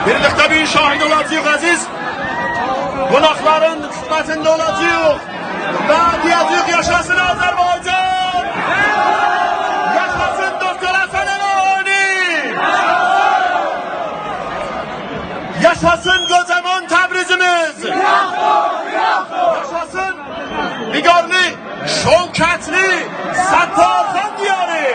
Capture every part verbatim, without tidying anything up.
بیرلیکده بیر شاهید اولاجاغیق، عزیز قوناقلارین خدمتینده اولاجاغیق و دئیه‌جه‌ییک: یاشاسین آذربایجان! یاشاسین دوکتور حسن روحانی! یاشاسین قوجامان تبریزیمیز! یاشاسین وقارلی، شوکتلی ستارخان دیاری!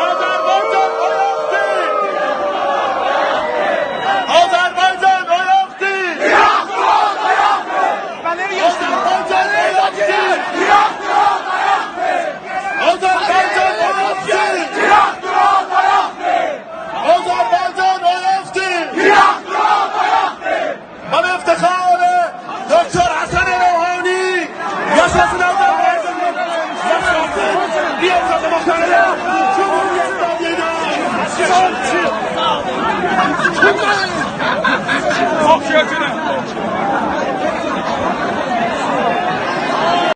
آذربایجان آیاقدیر! آذربایجان آیاقدیر! آذربایجان آیاقدیر! آذربایجان آیاقدیر! آذربایجان آیاقدیر! من افتخار دوکتور حسن روحانی! یاشاسین آذربایجان! یاشاسین ریاست محترم جمهوری اسلامی ایران! چوخ شکر.